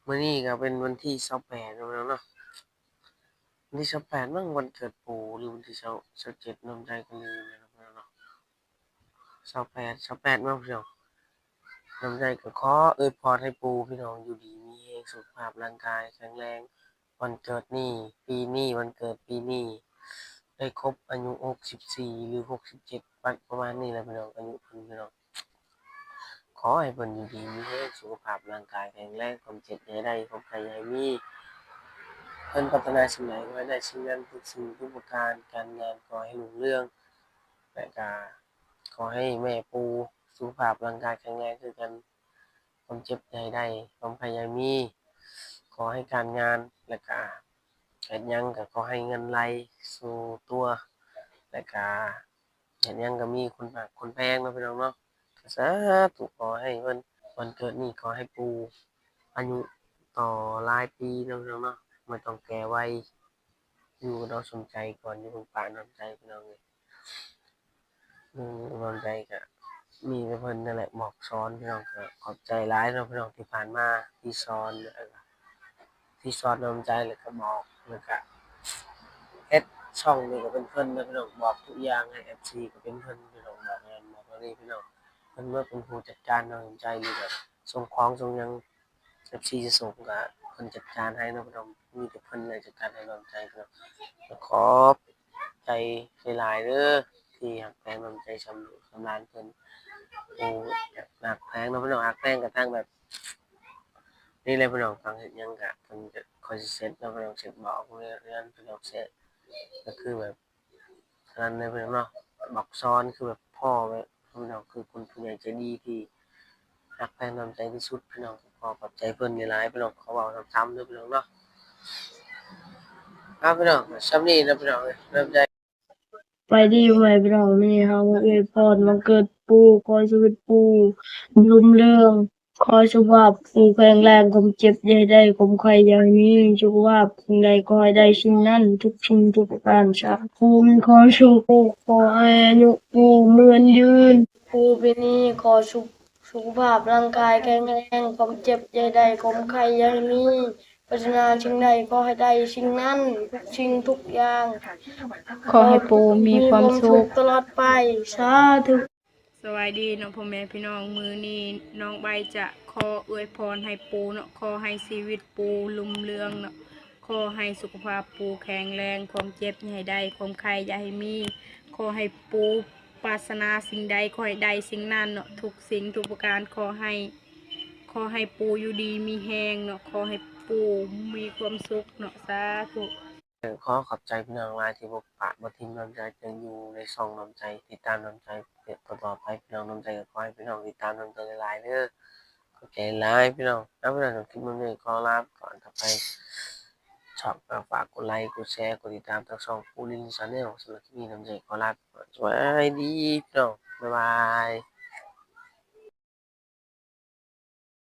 ມື້ນີ້ກໍເປັນວັນທີຊາວແປດແລ້ວເນາະ ວັນທີຊາວແປດມັ້ງ ວັນເກີດປູ່ ຫຼືວັນທີຊາວ ຊາວເຈັດ ນ້ຳໃຈກໍລືມແລ້ວເນາະ ຊາວແປດ ຊາວແປດເນາະພີ່ນ້ອງ. ນ້ຳໃຈກໍຂໍອວຍພອນໃຫ້ປູ່ພີ່ນ້ອງຢູ່ດີມີແຮງ ສຸຂະພາບຮ່າງກາຍແຂງແຮງ ວັນເກີດນີ້ ປີນີ້ ວັນເກີດປີນີ້ໄດ້ຄົບອາຍຸຫົກສິບສີ່ ຫຼືຫົກສິບເຈັດ ປະ ປະມານນີ້ແຫຼະພີ່ນ້ອງ ອາຍຸເພິ່ນພີ່ນ້ອງ. ຂໍໃຫ້ເພິ່ນຢູ່ດີມີແຮງ ສຸຂະພາບຮ່າງກາຍແຂງແຮງ ຄວາມເຈັບຢ່າໃຫ້ໄດ້ ຄວາມໄຂ້ຢ່າໃຫ້ມີ ເພິ່ນປາດຖະໜາສິ່ງໃດຂໍໃຫ້ໄດ້ສິ່ງນັ້ນ ທຸກສິ່ງທຸກປະການ ການງານຂໍໃຫ້ຮຸ່ງເຮືອງ ແລະກະຂໍໃຫ້ແມ່ປູ່ສຸຂະພາບຮ່າງກາຍແຂງແຮງຄືກັນ ຄວາມເຈັບຢ່າໃຫ້ໄດ້ ຄວາມໄຂ້ຢ່າໃຫ້ມີ ຂໍໃຫ້ການງານ ແລະກະເຮັດຫຍັງກະຂໍໃຫ້ເງິນໄຫຼສູ່ຕົວ ແລະກະເຮັດຫຍັງກະມີຄົນຮັກຄົນແພງເນາະພີ່ນ້ອງເນາະ. ສາທຸ ຂໍໃຫ້ວັນ ວັນເກີດນີ້ຂໍໃຫ້ປູ່ອາຍຸຕໍ່ຫຼາຍປີເນາະພີ່ນ້ອງເນາະ ບໍ່ຕ້ອງແກ່ໄວ ຢູ່ກັບນ້ອງສົມໃຈກ່ອນ ຢ່າເພິ່ງປະນ້ອງສົມໃຈພີ່ນ້ອງເອີຍ. ນ້ອງສົມໃຈກະມີແຕ່ເພິ່ນນັ້ນແຫຼະບອກສອນພີ່ນ້ອງ ກະຂອບໃຈຫຼາຍເນາະພີ່ນ້ອງ ທີ່ຜ່ານມາທີ່ສອນ ທີ່ສອນນ້ອງສົມໃຈ ແລ້ວກະບອກ ແລ້ວກະເຮັດຊ່ອງນີ້ກະເປັນເພິ່ນເນາະພີ່ນ້ອງ ບອກທຸກຢ່າງໃຫ້ເອັຟຊີກະເປັນເພິ່ນພີ່ນ້ອງ ບອກນັ້ນບອກນີ້ພີ່ນ້ອງ ເພິ່ນມາເປັນຜູ້ຈັດການນ້ອງສົມໃຈ ຫຼືກະສົ່ງຂອງສົ່ງຫຍັງ ເອັຟຊີຈະສົ່ງກະເພິ່ນຈັດການໃຫ້ເນາະພີ່ນ້ອງ ມີແຕ່ເພິ່ນແຫຼະຈັດການໃຫ້ນ້ອງໃຈພີ່ນ້ອງ. ກະຂອບໃຈຫຼາຍໆເດີ ທີ່ຮັກແພງນ້ອງໃຈ ສຳ ສຳຫຼານເພິ່ນ ຜູ້ຮັກແພງເນາະພີ່ນ້ອງ ຮັກແພງກະທັງແບບນີ້ແຫຼະພີ່ນ້ອງ ທັງເຮັດຫຍັງກະເພິ່ນກະຄ່ອຍຊິເຊັດເນາະພີ່ນ້ອງ ເຊັດບອກເຮືອນພີ່ນ້ອງ ເຊັດ ກະຄືແບບ ສະນັ້ນເດີພີ່ນ້ອງເນາະ ບັກຊອນຄືແບບພໍ່ແບບພີ່ນ້ອງ ຄືຄົນຜູ້ໃຫຍ່ໃຈດີທີ່ຮັກແພງນ້ຳໃຈທີ່ສຸດພີ່ນ້ອງ. ຂໍຂອບໃຈເພິ່ນຫຼາຍໆພີ່ນ້ອງ ຂໍເວົ້າຊ້ຳໆເດີພີ່ນ້ອງເນາະ. ເອົາພີ່ນ້ອງ ສ່ຳນີ້ເນາະພີ່ນ້ອງເອີຍ ນ້ຳໃຈ. ສະບາຍດີພໍ່ແມ່ພີ່ນ້ອງ ມື້ນີ້ເຮົາມາອວຍພອນວັນເກີດປູ່ ຂໍໃຫ້ຊີວິດປູ່ຮຸ່ງເຮືອງ ຂໍໃຫ້ສຸຂະພາບປູ່ແຂງແຮງ ຄວາມເຈັບຢ່າໃຫ້ໄດ້ ຄວາມໄຂ້ຢ່າໃຫ້ມີ ສຸຂະພາບສິ່ງໃດຂໍໃຫ້ໄດ້ສິ່ງນັ້ນ ທຸກສິ່ງທຸກປະການ ສາທຸ ປູ່ມີຄວາມສຸກ ຂໍໃຫ້ອາຍຸປູ່ໝື່ນຍືນ ປູ່ປີນີ້ຂໍສຸກ ສຸຂະພາບຮ່າງກາຍແຂງແຮງ ຄວາມເຈັບຢ່າໃຫ້ໄດ້ ຄວາມໄຂ້ຢ່າໃຫ້ມີ ປາດຖະໜາສິ່ງໃດຂໍໃຫ້ໄດ້ສິ່ງນັ້ນ ທຸກສິ່ງທຸກຢ່າງ ຂໍໃຫ້ປູ່ມີຄວາມສຸກຕະຫຼອດໄປ ສາທຸ. ສະບາຍດີເນາະພໍ່ແມ່ພີ່ນ້ອງ ມື້ນີ້ນ້ອງໃບຈະຂໍອວຍພອນໃຫ້ປູ່ເນາະ ຂໍໃຫ້ຊີວິດປູ່ຮຸ່ງເຮືອງເນາະ ຂໍໃຫ້ສຸຂະພາບປູ່ແຂງແຮງ ຄວາມເຈັບຢ່າໃຫ້ໄດ້ ຄວາມໄຂ້ຢ່າໃຫ້ມີ ຂໍໃຫ້ປູ່ປາດຖະໜາສິ່ງໃດຂໍໃຫ້ໄດ້ສິ່ງນັ້ນເນາະ ທຸກສິ່ງທຸກປະການ ຂໍໃຫ້ ຂໍໃຫ້ປູ່ຢູ່ດີມີແຮງເນາະ ຂໍໃຫ້ປູ່ມີຄວາມສຸກເນາະ ສາທຸ. ຂໍຂອບໃຈພີ່ນ້ອງຫຼາຍທີ່ບໍ່ປະບໍ່ຖິ້ມນ້ຳໃຈ ຍັງຢູ່ໃນຊ່ອງນ້ຳໃຈ ຕິດຕາມນ້ຳໃຈຕໍ່ໆໄປ ພີ່ນ້ອງນ້ຳໃຈ ກໍຂໍໃຫ້ພີ່ນ້ອງຕິດຕາມນ້ຳໃຈຫຼາຍໆເດີ ຂອບໃຈຫຼາຍພີ່ນ້ອງ. ເອົາພີ່ນ້ອງ ຄລິບນີ້ຂໍລາໄປກ່ອນ ຖ້າໃຜຊອບກໍຝາກກົດໄລກົດແຊ ກົດຕິດຕາມທາງຊ່ອງປູ່ລິນແຊນແນລ. ສຳລັບຄລິບນີ້ນ້ຳໃຈຂໍລາໄປກ່ອນ ສະບາຍດີພີ່ນ້ອງ ບາຍບາຍ.